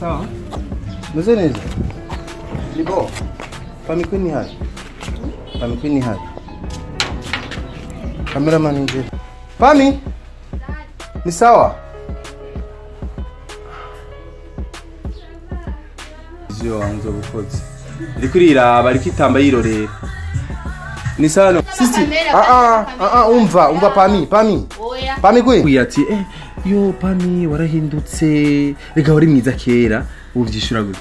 Sawa? Meze neza? Libo. Pami Queen ni hari. Pami Queen ni hari. Cameraman nje. Pami? Ni sawa? Zio anzo bukozi. Iriko iriraba ariko itamba yirorera. Ni sawa? Sisi. Umva Pami, Pami. Oya. Pami Queen. Ati yo Pami warahindutse. Rega wari mwiza kera. Uvyishura gute?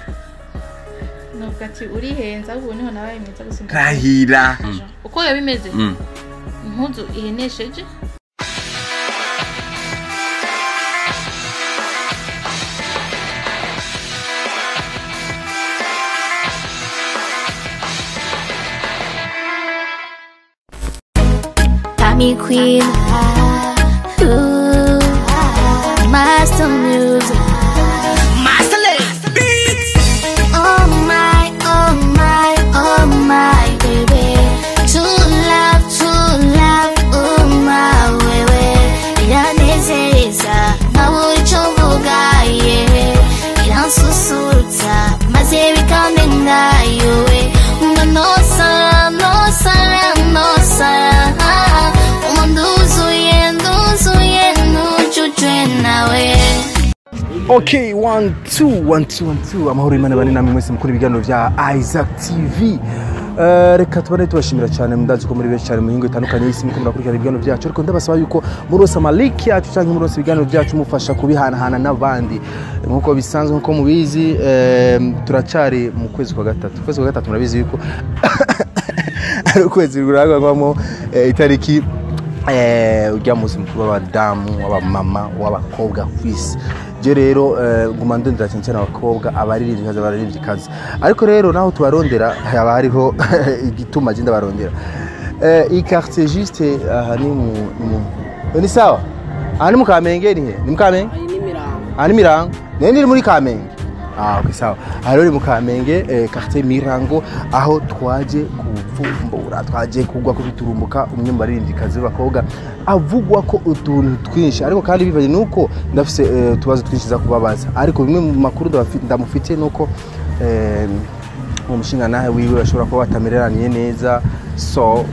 Navuga ati urihenza ubu niho nabaye mwiza gusumba. Rahira. Uko yabimeze? Impuzu ihenesheje. Pami Queen, ooh, master music, master beats. Oh my, oh my, oh my baby, true love, oh my wewe, iranezeza, nkabura ico mvuga, yeah, iransusurutsa, maze bikandenga, yowe, umva nosara, nosara, nosara. Okay, 1 2 1 2 1 2 amahoro y'Imana bane namwe mwese mukuru ibiganiro vya Isaac TV. Reka tubane tubashimira cyane mudazi ko muri benshi cyane mu mihingo itandukanye y'isi muko murakurikirana ibiganiro byacu, ariko ndabasaba yuko murose amalink yacu cyangwa murose ibiganiro byacu mufasha kubihanahana n'abandi. Nkuko bisanzwe nkuko mubizi, turacari mu kwezi kwa gatatu. Kwezi kwa gatatu murabizi yuko ari ukwezi kurangwamo itariki ujya muzi mukuru w'abadamu, w'abamama, w'abakobwa kwisi. Je rero nguma ndondera cyane cyane abakobwa abaririmbyi abaririmbyi. Ariko rero naho tubarondera haba hariho igituma je ndabarondera. I quartier juste aha ni mu ni sawa? Aha ni mu Kamenge ni he? Ni mu Kamenge? Ni Mirango. Aha ni Mirango. Ne ni muri Kamenge. Ah, okay, sawa. Aha rero mu Kamenge quartier Mirango aho twaje kuvumbura, twaje kugwa kubiturumbuka umwe mu baririmbyi b'abakobwa avugwa ko utuntu twinshi, ariko kandi bivanye nuko ndafise utubazo twinshi za kubabaza, ariko bimwe mu makuru ndamufite nuko mu mushinga nahe wiwe bashobora kuba batamereraniye neza, so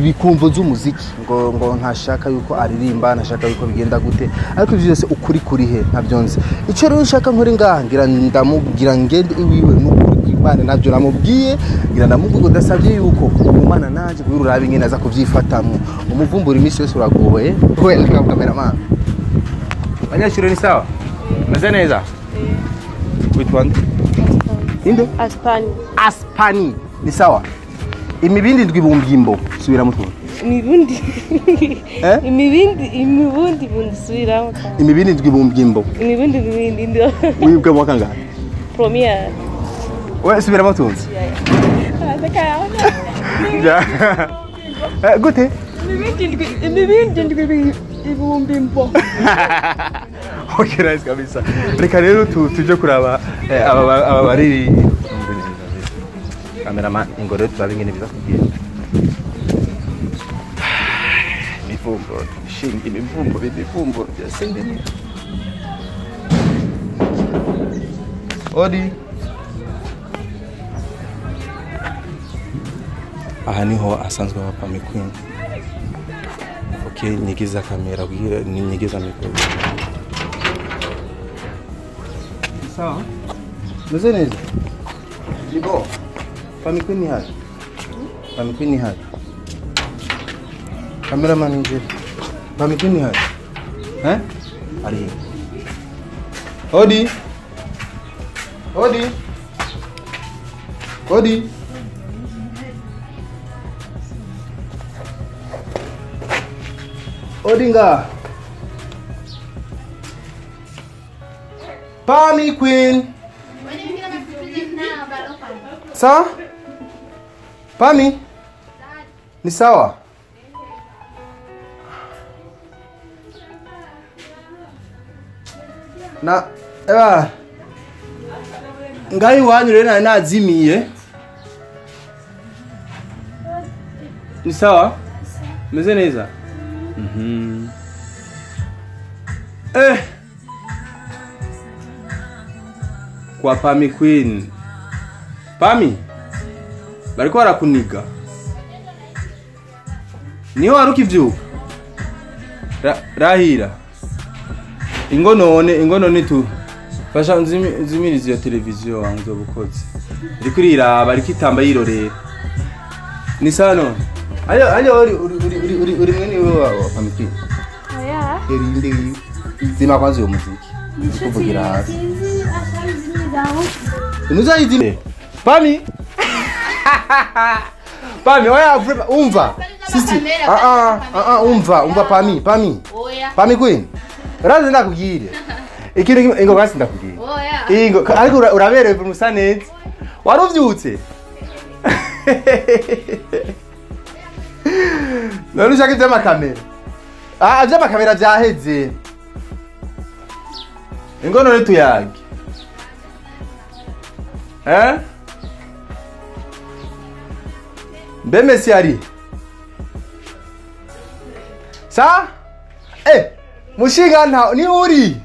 bikumvo z'umuziki ngo ntashaka yuko aririmba, ntashaka yuko bigenda gute, ariko ivyo byose ukuri kuri he ntabyo nzi. Ico rero nshaka nkore ngaha ngira ndamubwira ngende iwiwe nukuri kw'Imana ntabyo namubwiye, ngira ndamubwiye ndasabye yuko umwana nanje kugira urabe ingene aza kuvyifatamwo. Umuvumbura imisi yose uragoye. Welcome cameraman. Abanyeshuri ni sawa? Meze neza? Witwa nde? Inde? Aspani. Aspani. Ni sawa? Imibindi ndwi bumbimbo subira mutwe. Imibundi. Imibindi imibundi bundi subira. Imibindi ndwi bumbimbo. Imibundi ndwi. Wibwe mu kangahe? Première. We subira mutwe. Ja. Gute? Imibindi ndwi ibumbimbo. Okay, nice kabisa. Reka rero tuje kuraba aba bari cameraman ingoro turabe ingene biza kugenda. Imivumbo, shinga imivumbo, imivumbo byose ndimo. Odi. Aha niho asanzwe aba Pami Queen. Okay, nyigiza kamera kugira nyigiza mikoro. Sawa? Meze neza? Libo. Pami Queen ni hari. Pami Queen ni hari. Cameraman nje. Pami Queen ni hari. Eh? Ari he. Odi. Odi. Odi. Odinga. Pami Queen. Sawa? Pami? Ni sawa? Na eba ngai wanyu rero nazimiye. Ni sawa? Meze neza? Kwa Pami Queen. Pami bariko barakuniga. Niho warukivyuka. Rahira. Ingo none tu. Fasha nzimirize iyo televiziyo wangu zobukoze. Iriko iriraba ariko itamba yirorera. Ni sawa none. Ayo uri mwene wewe wa Pami Queen. Oya. Erinde. Zima kwanza uyo muziki. Kuvugira hasi. Nuzayizime. Pami. Pami oya umva. Sisi. Umva Pami. Oya. Pami Queen. Razi ndakubwire. Ikintu ingo kasi ndakubwire. Oya. Ingo ariko uraberewe musa neza. Waruvyutse. None ushaka ivy'amakamera. Ivy'amakamera vyaheze. Ingo none tuyage. Eh? Mbe Messi ari. Sa? Mushinga nta ni uri.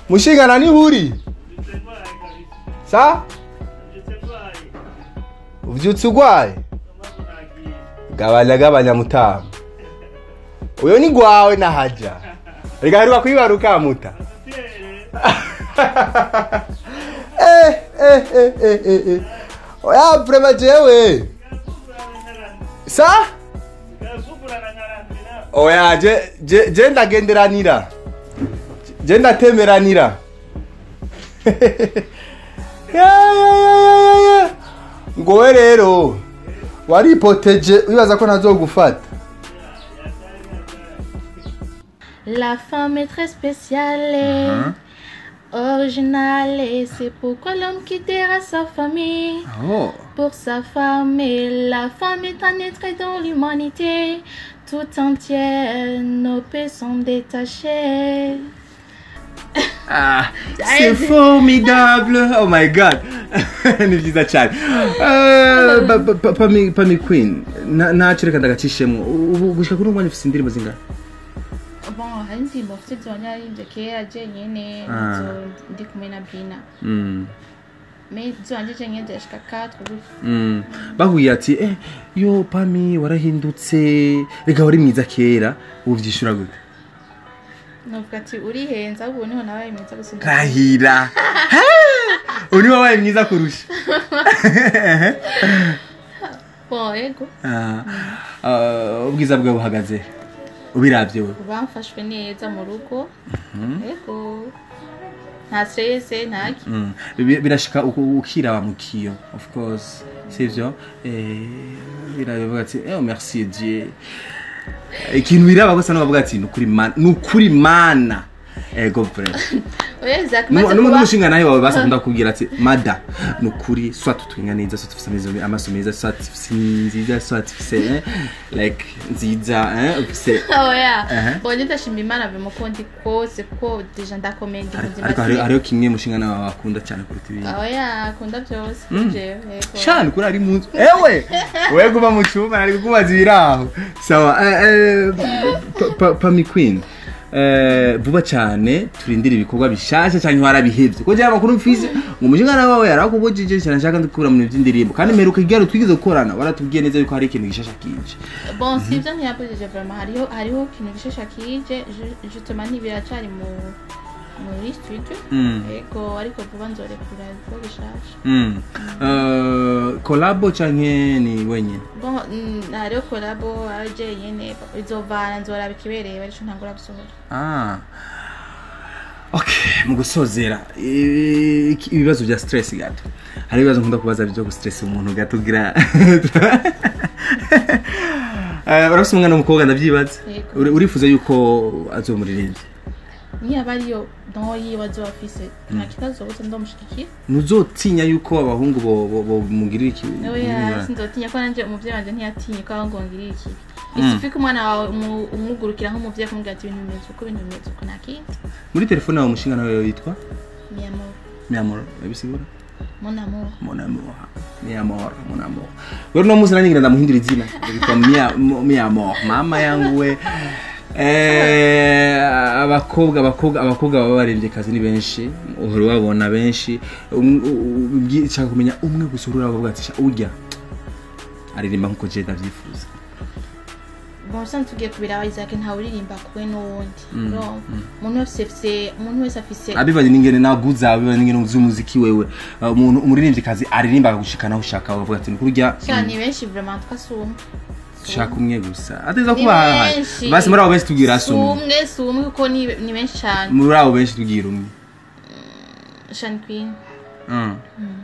Mushinga na ni uri. Sa? Uvyutse ugwaye? Gabanya mutama. Uyo ni gwawe na haja. Rega heruka kwibaruka muta. Oya vraiment jewe. Sa? Oya je ndagenderanira. Je ndatemeranira. Ya. Ngowe rero waripoteje wibaza ko ntazogufata. La femme est très spéciale, originale, et c'est pourquoi l'homme quittera sa famille pour sa femme. Et la femme est un être dans l'humanité tout entière, nos pays sont détachés. Ah, c'est formidable! Oh my God! Ni vyiza cyane. Pami Queen, ntacyo reka ndagacishemwo. Ubu gushika kuri umwanya ufise indirimbo zingahe? Bon, hari indirimbo mfise zonyaririmbye kera jenyene, ndi kumwe na Bina. Mais zanje jenyene zashika 4 gutyo. Bahuye ati yo Pami warahindutse, reka wari mwiza kera, uvyishura gute? Novuga ati urihenza ubu niho nabaye mwiza gusumba. Rahira. Uri wabaye mwiza kurusha. Bon, ego. Ubwiza bwawe buhagaze. Ubiravye wewe. Bamfashwe neza mu rugo. Ego. Nta stress ntaki. Birashika ukiraba mu kiyo of course. Sivyo? Biravuga ati merci Dieu. Ikintu biraba gusa n'abavuga ati nukuri mana. Ego vrai. Oya Isaac maze kuba n'umushinga nawe wawe basakunda kubwira ati mada nukuri soit tutwinga neza soit tufise amaso meza soit tufise nziza soit tufise like nziza ufise. Oya. Bon ndashima Imana bimukundi kose ko deja ndakomenda ubuzima. Ariko hariho kimwe mushinga nawe wakunda cyane kuruta ibindi. Oya akunda byose jewe. Cyane kuri ari mu nzu. Ewe wewe guma mu cyumba ari kukubaza ibiraho. Sawa Pami Queen. Vuba cyane turindira ibikorwa bishasha cyane warabihevye ko jya amakuru mfise ngo mushinga wawe yarakubujije cyane nshaka ndikura mu by'indirimbo kandi meruka igaro twigize gukorana waratubwiye neza yuko hari ikintu gishasha kije. Bon sivyo ntiyabujije vraiment hariho ikintu gishasha kije justement ntibiracari muri studio. Ego ariko vuba nzorekura ibikorwa bishasha. Collabo canke ni wenyene? Bon hariho collabo aje nyene izovana nzoraba ikibereye barico ntangura gusohora. Okay, mu gusozera ibibazo bya stress gato. Hari ibibazo nkunda kubaza byo gustress umuntu gato gira. Urafise umwana w'umukobwa ndavyibaza. Urifuza yuko azomuririmbye? Niba ariyo don yiwe azoba afise nta kibazo bose ndomushigikira. Ntuzotinya yuko abahungu bo mugirira iki? Oya sinzotinya ko nanje umuvyeyi wanje ntiyatinye ko aho ngongirira iki. Isifika umwana wawe umwugurukira nk'umuvyeyi akamubwira ati ibintu bimeze uko ibintu bimeze uko nta kindi. Muri telefone yawe umushinga nawe yitwa? Miamor. Miamor, bisigura? Mon amour. Mon amour. Miamor, mon amour. Wewe no musi nanjye ngira ndamuhindura izina. Yitwa Miamor, mama yangu we. Abakobwa abakobwa abakobwa baba barembye kazi ni benshi, uhora ubabona benshi. Nshaka kumenya umwe gusa uhora uravuga ati: "Sha, urya aririmba nkuko je ndavyifuza." Bon, usanzwe tugiye kubiraba, Isaac, ntawe uririmba kuwe n'uwundi. Urumva, umuntu wese afise Abivanye n'ingene naguza, abivanye n'ingene uzi umuziki wewe. Umuntu umuririmvyikazi aririmba akagushikana aho ushaka, ukavuga ati: "Nukurya." Cyane, ni benshi vraiment, twasi umwe. Shaka umwe gusa, ateza Ni kuba hahari. benshi. Basi muri abo benshi tubwira Si umwe. umwe, si umwe, kuko ni benshi cyane. Muri abo benshi tubwira umwe. Shan Queen.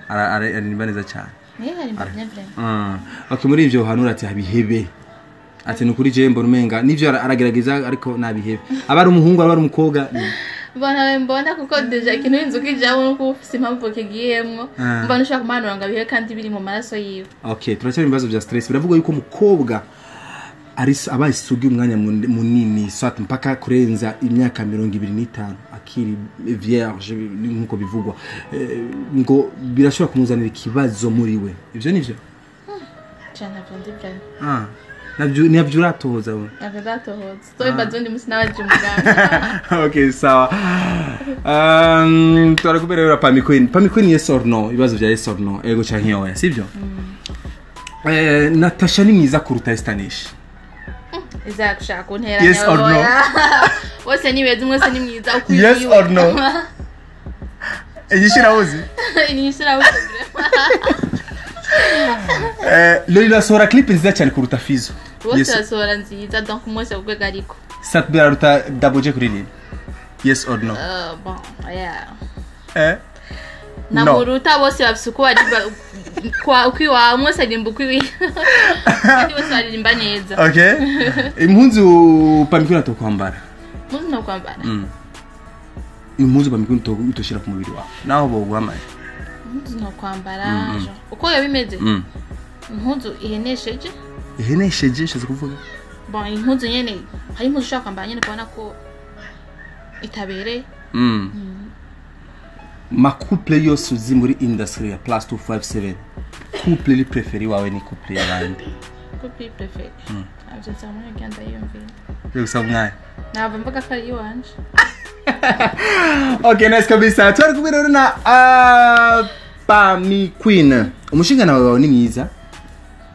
Aririmba neza cyane. Niyo aririmba bien vraiment. Okay, muri ivyo hanura ati habihebe, ati nukuri je mbona umenga nivyo aragerageza ariko nabihebe, aba ari umuhungu, aba ari umukobwa. Mbona mbona kuko déjà ikintu inzu kijamo nuko ufise impamvu kigiyemwo. Mbona ushaka kumuhanura ngo abihe kandi biri mu maraso yiwe. Okay, turacyari mu bibazo bya stress. Biravuga yuko umukobwa ari aba isugi umwanya munini, soit mpaka kurenza imyaka 25 akiri vierge, nkuko bivugwa, ngo birashobora kumuzanira ikibazo muri we. Ivyo nivyo? Cyane, ntabwo ndi vraiment. Ah, navyo navyo uratoza we? Ntabwo ndatohoza, tobibaza undi munsi nabaje umuganga. Okay, sawa. Twarakubera rero Pami Queen. Pami Queen, yes or no? Ibibazo vya yes or no, ego canke oya, sivyo? Natasha ni mwiza kuruta Estanish? Iza gushaka kunteranya. Yes or no? Bose ni beza, umwe wese ni mwiza uko Yes iwiwe. or no? Igishirabuzi. Ni ishirabuzi vraiment. Lolilo asohora clip nziza cyane kuruta Fizo? Bose Yes. basohora nziza, donc umwe wese ku rwego ariko. Satbi aruta Double J kuririmba, yes or no? Bon, yeah. No. Namuruta, bose bafise uko baririmba kwa uko iwawe, umwe wese aririmba uko iwiwe kandi bose baririmba neza. Okay, impuzu Pami Queen atokwambara? Muzi no kwambara? Impuzu Pami Queen utoshira ku mubiri wawe naho boguhamaye? Impuzu no kwambara, genre, uko yoba imeze, impuzu ihenesheje. Ihenesheje ishatse kuvuga? Bon, impuzu nyene, hari impuzu ushobora kwambara nyene ukabona ko itabereye. Ma couple yose uzi muri industry ya plus 257, couple iri préférée wawe ni couple y'abandi? Couple préférée, ntabyo nsaba umwanya ugenda yiyumvira. Yo gusaba umwanya. Ntabwo mvuga ko ari iwanje. Okay, nice kabisa. Twari kumwe rero na Pami Queen. Umushinga nawe wawe ni mwiza.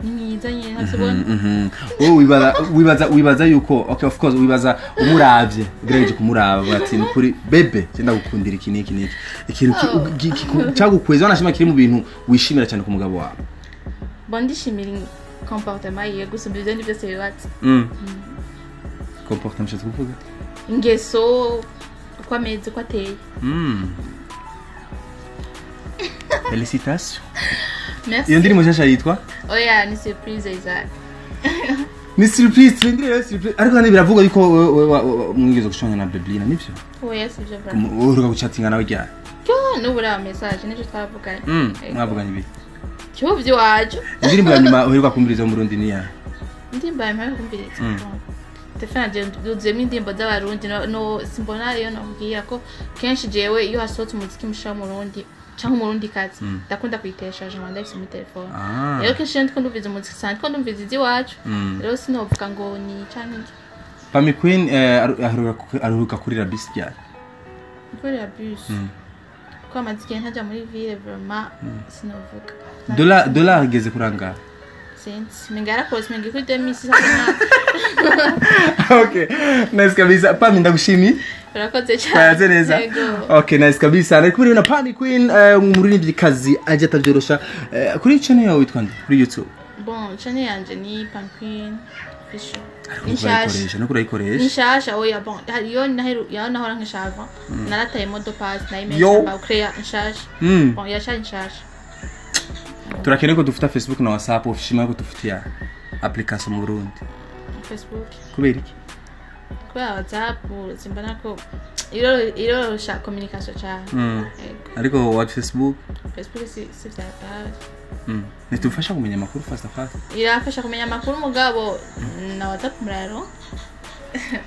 Ni mwiza nyine, ntabwo. Wowe wibaza yuko, okay, of course wibaza umuravye, ugerageje kumuraba uvuga ati: "Nukuri bébé, je ndagukundira iki n'iki n'iki." Ikintu cyagukweza wanashima kiri mu bintu wishimira cyane ku mugabo wawe? Bon, ndishimira comportement yiwe gusumba ibyo byose bibatse. Comportement nshatse kuvuga? Ingeso, uko ameze, uko ateye. Félicitations. Merci. Iyo ndirimbo nshasha yitwa? Oya, ni surprise, Isaac. Ni surprise, turindire rero surprise. Ariko kandi biravugwa yuko wewe mwigeze gushwana na Beblina, nivyo? Oya, sivyo vraiment. Uheruka guchatinga nawe ryari? Cyo n'ubu uriya message n'ejo twaravuganye. Ego. Mwavuganye ibi? Cyo by'iwacu. Indirimbo ya nyuma uheruka kumviriza mu Burundi ni ya? Indirimbo yawe mpamvu kumviriza? Telefone yanjye yuzuyemo indirimbo z'Abarundi. No simbona iyo nakubwira ko kenshi jewe iyo hasohotse umuziki musha w'Umurundi canke Umurundi kazi, ndakunda kuyiteshaje nkaba ndayifise muri telefone. Rero kenshi iyo ndiko ndumviza umuziki usanga ndiko ndumviza iz'iwacu. Rero sinovuga ngo ni canke iki. Pami Queen, aheruka kurira bisi ryari? Gukorera bus, ko amaze igihe ntaja muri ville, vraiment sinovuga. Dollar igeze kurangara? Sinzi, menga yarakoze, menga kuri 2600. Okay, nice kabisa. Pami, ndagushimiye. Urakoze cyane. Twayaze neza. Yego. Okay, nice kabisa. Nari kumwe na Pami Queen, umuririmbyikazi ajya atabyorosha. Kuri channel yawe witwa nde kuri YouTube? Bon, channel yanje ni Pam Queen Official. Ariko Ni nshasha. urayikoresha no Ni kurayikoresha? nshasha. Oya, bon, hariyo naheru yaho nahora nkishava, narataye mot de passe. Yo. Nayimesha create nshasha. Bon, yashari nshasha. Turakeneye ko dufita Facebook na WhatsApp, ushima ko dufitiye application mu Burundi? Facebook. Kubera iki? Kubera WhatsApp simbona ko irorosha communication cyane. Yego. Ariko wa Facebook? Facebook si vyatari. Ntitufasha kumenya amakuru fast fast? Irafasha kumenya amakuru, mugabo na WhatsApp muraro.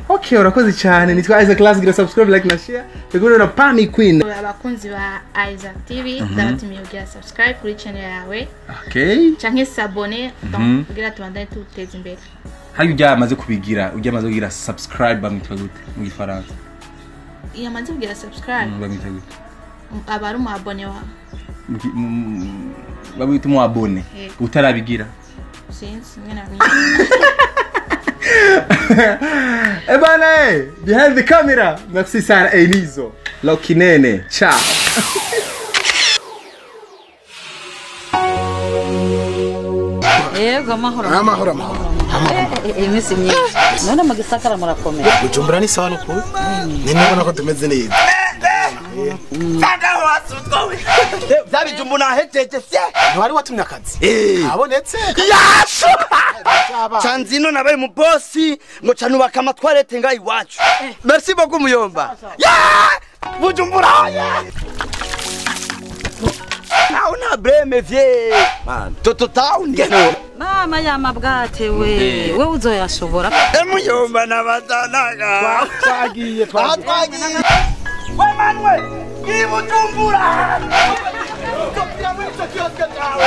Okay, urakoze cyane. Nitwa Isaac Class. Gira subscribe, like na share. Tugure na Pami Queen. Abakunzi ba Isaac TV, ndabatumiye kugira subscribe kuri channel yawe canke s'abonner, donc kugira tubandane tuteza imbere. Hari ujya amaze kubigira, ujya amaze kugira subscribe bamwitwa gute mu Gifaransa? Yamaze kugira subscribe. Bamwita gute? Aba ari umu abonné wawe. Bamwita umu abonné. Yego. Utarabigira. Sinzi mwene bamwita. Eh bana, behind the camera. Merci sana Elizo. Lokinene. Ciao. Yego, amahoro. Amahoro, amahoro. Iminsi myinshi. None mu gisagara murakomeye? Bujumbura ni sawa nukuri, ni nubona ko tumeze neza. Bya bijumbu nahejeje fye. Ntiwari watumye akazi abonetse? Yashu canzino nabaye umubosi ngo canubaka amatwarete ngaha iwacu. Merci beaucoup muyomba. Ya Bujumbura ya aho nta breme vye toto town. Mama yamabwate we, we uzoyashobora? Muyomba nabazanaga. Twagiye, twagiye. Twagiye we manwe ibujumbura. Topira muri ico kiosque cawe.